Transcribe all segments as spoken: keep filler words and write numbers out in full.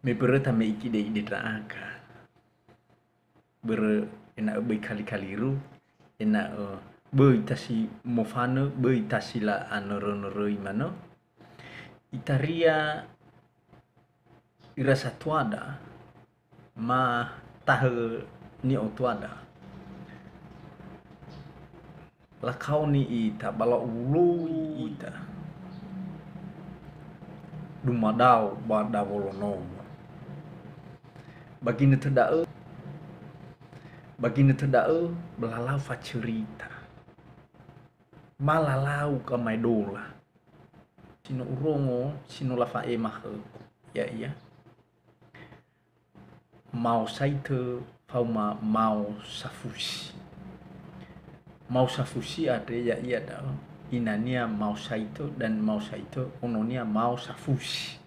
Me böröta me ikide'ide ndra'aga. Börö ena'ö böi kali-kaliru, ena'ö böi tasi mofanö, böi tasi la'anörö-nöröi manö. Itaria ira satuada, ma tahö ni'otuada. Lakaoni ita, ba la'uloi ita. Dumadao ba dawolonomo. Ba ginötö da'ö, ba ginötö da'ö, ba lalau facörita. Ma lalau gamaedola. Si no urongo, si no lafa'ema khögu. Ya'ia. Mao saitö faoma mao safusi. Mao safusi andre ya'ia da'ö, inania mao saitö dan mao saitö ononia mao safusi.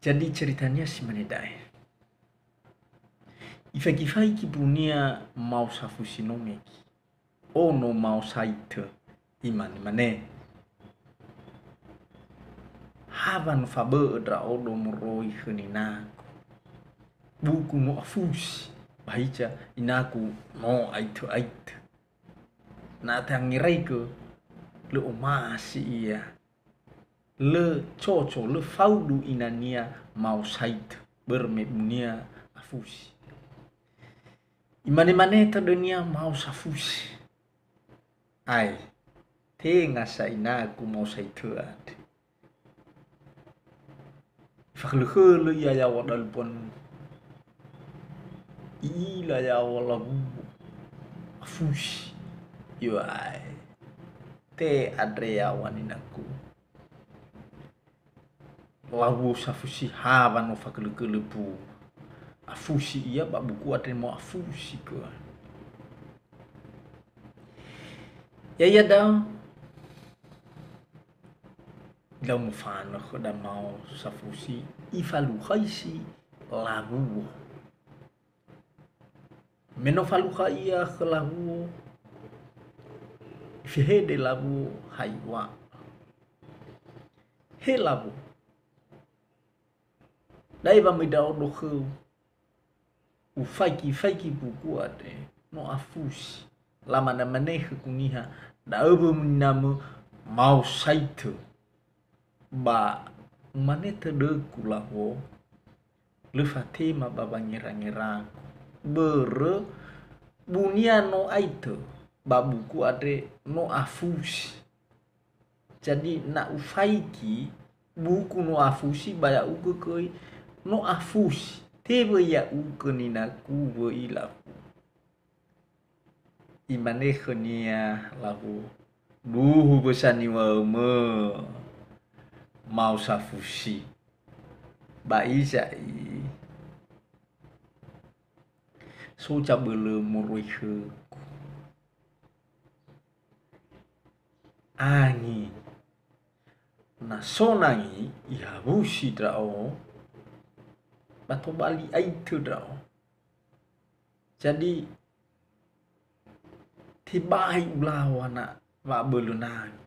Jadi ceritania si mane da'e. Ifaigi-faigi bunia mao safusi no megi. Ono mao saitö, imane-mane. Hawa no fabö'ö ndra'odo moroi khö ninagu. Buku no afusi, ba hiza inagu no aitö-aitö. Na tangeraigö, lö omasi ia. Lö coco, lö faudu inania mao saitö, börö me bunia afusi. Imane-mane tödönia mao safusi. Ae, tenga sa inagu mao saitö andre. Ifakhölö-khölö ia yaŵa dalu mbanua. I'ila yaŵa lawuo. Afusi. Iŵa'ö. Te andre yaŵa ninagu. Lawuo safusi hawa no fakölö-kölö bu. Afusi ia ba buku andre mo afusi gö. Ya'ia da'ö. Lau mofanö khöda mao safusi, ifalukhaisi lawuo. Me no falukha ia khö lawuo, ifehede lawuo ha iŵa'ö. He lawuo. Da'e wamöi ndra'odo khöu. Ufaigi-faigi buku andre, no afusi. Lamane-mane khögu niha, da'ö wöm ninamö mao saitö. Ba umane tödögu lawuo, lö fatema ba wangera-ngeragu. Börö bunia no aitö, ba buku andre no afusi. Jadi, na ufaigi buku no afusi ba ya'ugö göi no afusi. Tewöi ya'ugö ninagu wöi lafu. Imane khönia lafu, "Duhu bösa niŵa'ömö mao safusi." Ba iza'i so zabölö moroi khögu. Angi. Na so nangi ihawusi ndra'o, ba tobali aitö ndra'o. Jadi, tebai ulawa na wa'abölö nangi.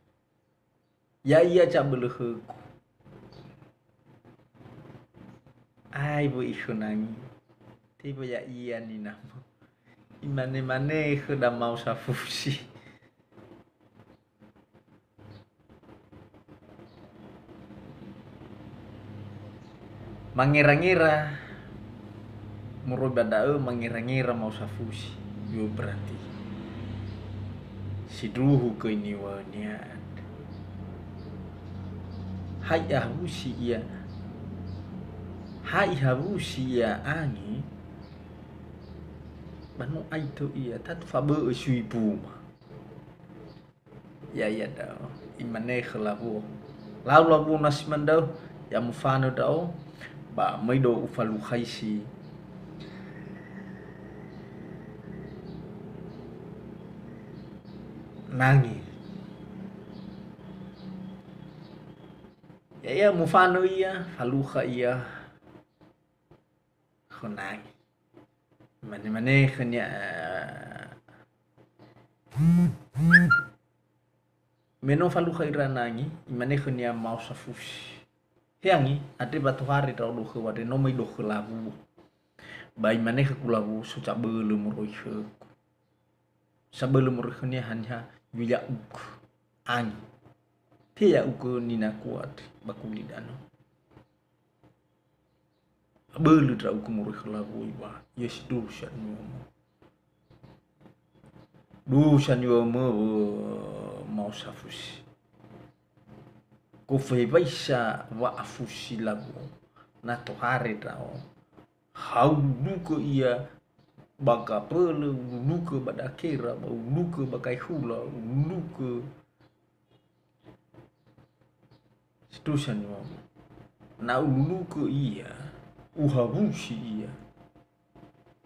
Ya'ia zabölö khögu. Ai wöi khö nangi. Tewöi ya'ia ninamö. Imane-mane khöda mao safusi. Mangera-ngera, moroi ba da'ö mangera-ngera mao safusi. Yo, berarti sindruhu göi niŵa'önia andre. Ha ihawusi ia, ha ihawusi ia angi, ba no aitö ia, tatu fabö'ö sui buma. Ya'ia da'ö, imane khö lawuo, "Lau lawuo nasi mandrau, ya mufanö ndra'o, ba möi do ufalukhaisi nangi." Ya'ia mufanö ia, falukha ia khö nangi. Mane-mane khönia, me no falukha ira nangi, imane khönia mao safusi. He Angi, andre ba tohare ndra'odo khöu andre no möi do khö Lawuo. Ba imane khögu Lawuo, so zabölö moroi khögu. Sabölö moroi khönia haniha, ya'ugö Angi. Te ya'ugö ninagu andre ba gulidanö. Abölö ndra'ugö moroi khö Lawuo iŵa'ö, "Yö sindruhu saniwömö." Duhu saniwömö wö Mao Safusi. Gofu hewaisa wa'afusi Lawuo, na tohare ndra'o. Hau ulugö ia ba gabölö, ulugö ba dakera, ba ulugö ba gaehula, ulugö Sindruhu saniwömö. Na ululugö ia, uhawusi ia,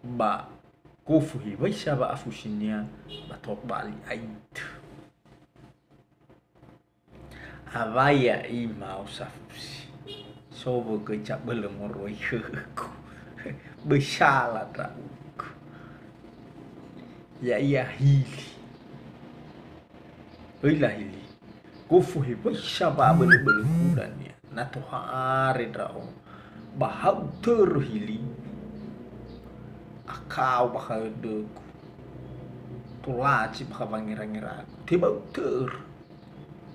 ba gofu hewaisa wa'afusinia ba tobali aitö. Awai ya'i Mao Safusi. So wö göi zabölö moroi khögu. Böi sala ndra'ugö. Ya'ia Hili. Öi la Hili. Gofu hewaisa wa'abölöbölögu dania. Na tohare ndra'o. Ba hau törö Hili. Akao bakha dödögu. Tolazi bakha wangerangeragu. Teba'u törö.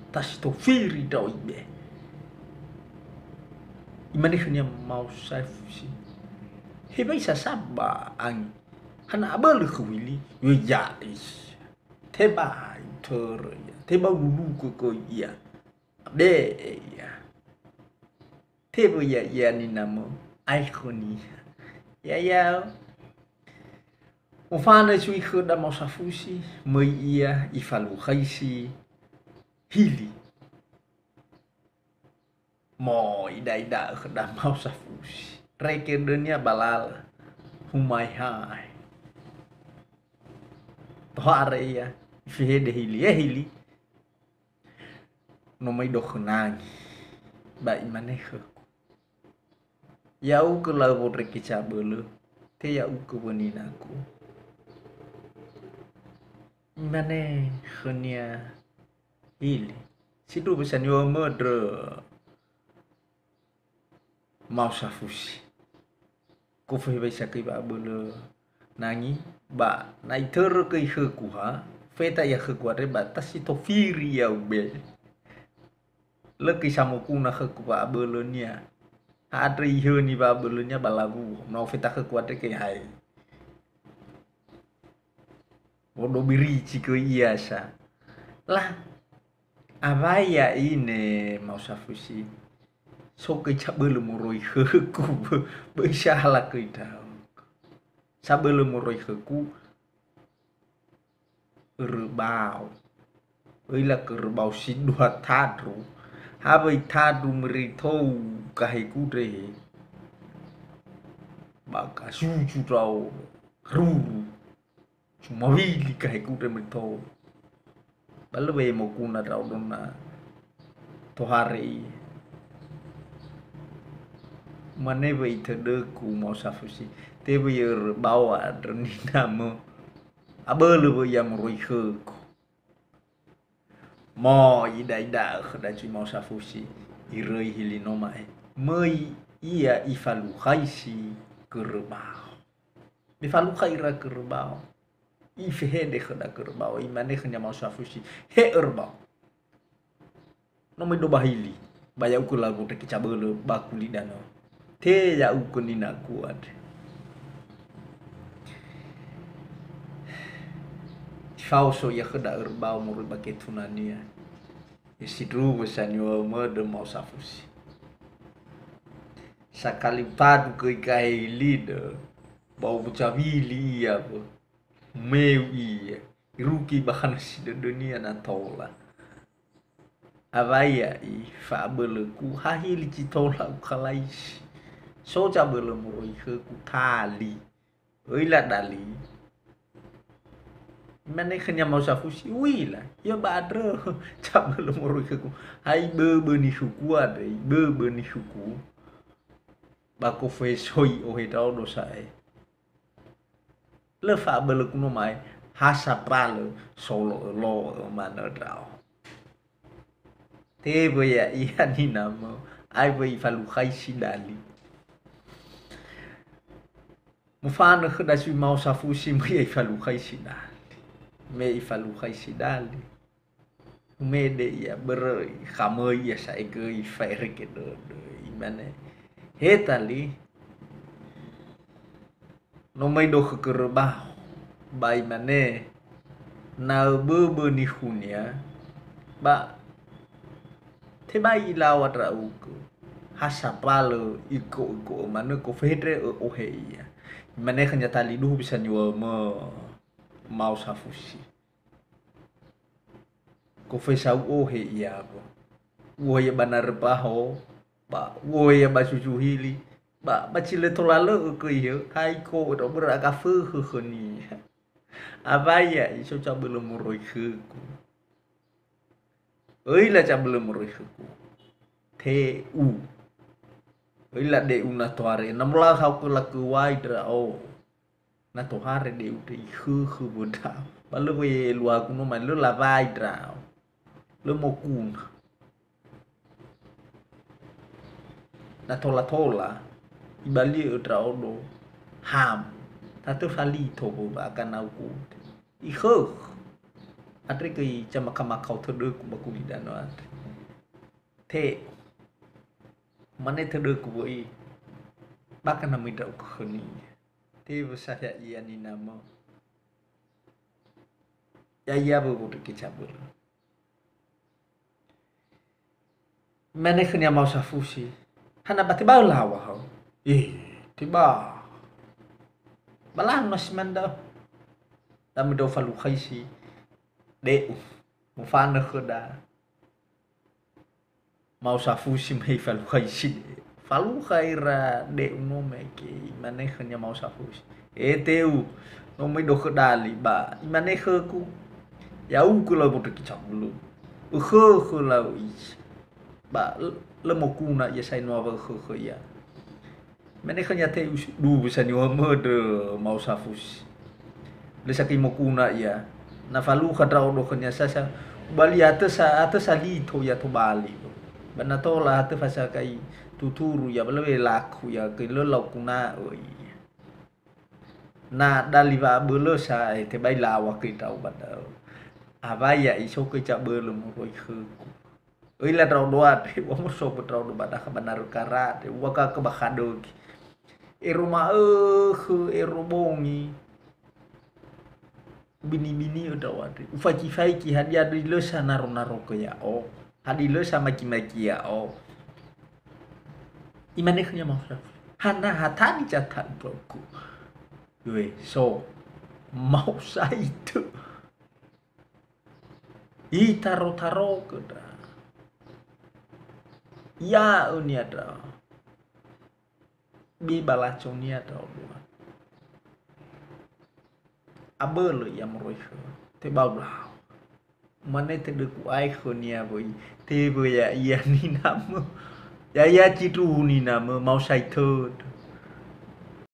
Tasi tofiri ndra'o ibe. Imane khönia Mao Safusi. Hewaisa sa ba Angi. Hana abölö khöu Hili? Yö ya'i. Tebai törö ia. Teba'u lulugö göi ia. Be'e ia. Tebö ya'ia ninamö. Ai khönia. Ya'ia. Mofanö zui khöda Mao Safusi, möi ia ifalukhaisi Hili. Mo ida'ida'ö khöda Mao Safusi. Reke dönia ba lala. Humaehae. Tohare ia, ifehede Hili. "E Hili. No möi do khö Nangi." Ba imane khögu. Ya'ugö lau wondrege zabölö, te ya'ugö wö ninagu. Imane khönia Hili. Sindruhu saniwömö ndrö Mao Safusi. Gofu hewaisa göi wa'abölö Nangi, ba na itörö göi khögu ha, feta ia khögu andre ba tasi tofiri ia ube. Lö göi samoguna khögu wa'abölönia. Ha andre ihöni wa'abölönia ba Lawuo. Na ofeta khögu andre göi hae. Wodo birici göi ia sa. Lah, awai ya'i ne Mao Safusi. So göi zabölö moroi khögu. Böi sala göi ndra'o. Zabölö moroi khögu. Röbao. Öi la göi röbao si dua tandru. Ha wöi tandru meritou gahegu ndrehe. Ba gasuju ndra'o ruru. Sumawili gahegu ndre meritou. Ba lö wöi moguna ndra'o dona tohare ia. Mane wöi tödögu Mao Safusi. Te wöi röbao andrö ninamö. Abölö wöi ia moroi khögu. Mo ida'ida'ö khöda zui Mao Safusi, iröi Hili no ma'e. Möi ia ifalukhaisi göi röbao. Me falukha ira göi röbao. Ifehede khöda göi röbao. Imane khönia Mao Safusi, "He röbao. No möi do ba Hili. Ba ya'ugö lau wondrege zabölö ba gulidanö. Te ya'ugö ninagu andre." Ifaoso ia khöda röbao moroi ba getunania. Isindruhu saniwömö ndrö Mao Safusi. Sakali tandru göi gahe Hili ndrö, ba ubuca wili ia wö. Meu ia, irugi ba khana si dödönia na tola. Awai ya'i fa'abölögu, ha Hili zi tola ukalaisi. So zabölö moroi khögu tali. Öi la dali. Imane khönia Mao Safusi, "Uila, ia ba andrö zabölö moroi khögu." Ha iböbö nihugu andre, iböbö nihugu. Ba gofu he soi ohe ndra'odo sa'ae. Lö fa'abölögu no ma'e, ha sambalö solo'ö-lo'ö manö ndra'o. Te wöi ya'ia ninamö, Ai wöi ifalukhaisi dali. Mufanö khöda si mao safusi, möi ifalukhaisi dali. Me ifalukhaisi dali, umede ia, börö ikhamöi ia sa'ae göi, fa'erege dödö. Imane, "He tali, no möi do khö körö baho." Ba imane, "Na öböbö nihunia, ba tebai ilaŵa ndra'ugö, ha sapalö iko'iko'ö manö, kofehedre ö'ohe ia." Imane khönia tali, "Duhu bisa niŵa'ömö mao safusi. Kofesa'ö o'ohe ia, ba u'ohe ia ba narö baho, ba u'ohe ia ba susu hili, ba, ba si lö tola lö'ö göi, ha iko'ö ndra'ugö, börö aga föhö khönia." Awai ya'i so zabölö moroi khögu. Öila zabölö moroi khögu. Te'u. Öila de'u na tohare. Na molau hau kö lakö wai ndra'o. Na tohare de'u te ikhökhö wö ndra'o. Ba lö wöi eluagu no mai, lö lawai ndra'o. Lö moguna. Na tola-tola, ibali'ö ndra'odo ham. Tatö falito wö ba aganaugu. Ikhökhö. Andre göi zamaga-magao tödögu ba gulidanö andre. Te'u. Mane tödögu wöi, "Bakha na möi ndra'ugö khönia." Tewö sa ya'ia ninamö. Ya'ia wö wondrege zabölö. Mane khönia mao safusi, "Hana ba tebai laŵa hau?" "Eh, tebai." "Ba lau na si mane da'ö." Da'ö ndra'o falukhaisi de'u. Mufanö khöda mao safusi, möi falukhaisi de'u. Falukha ira de'u no mege, imane khönia mao safusi, "E te'u, no möi do khö dali." Ba imane khögu, "Ya'ugö lau wondrege zabölö. Ökhökhö lau isi." Ba l-, lö moguna ia sa'ae no wa ökhökhö ia. Mane khönia te'u, "Duhu bisa niŵa'ömö dö mao safusi." Lö sakai moguna ia. Na falukha ndra'odo khönia sasa, ubali atö sa, atö salito ia tobali. Ba na tola atö fasakai tuturu ia, ba lö wöi laku ia göi, lö laoguna'ö ia. Na dali wa'abölö sa'ae tebai laŵa göi ndra'o ba da'ö. Awai ya'i so göi zabölö moroi khögu. Öila ndra'odo andre, u'omoso mbö ndra'odo ba dakha ba narö kara andre, uŵa'ö ba khadögi. Ero ma'ökhö, ero bongi, ubini-bini'ö ndra'o andre. Ufaigi-faigi, hadia döi lö sanaro-narogö ya'o? Hadia lö samaigi-maigi ya'o? Imane khönia mao safusi, "Hana ha tani zata'u ndra'ugö?" "Ue, so, mao saitö." Itaro-tarogö ndra. Ya'önia ndra. Bi balaconia ndra'odo. Abölö ia moroi khöu. Tebai laŵa. Mane tödögu ae khönia wöi. Tewö ya'ia ninamö. Ya'ia zindruhu ninamö, mao saitö.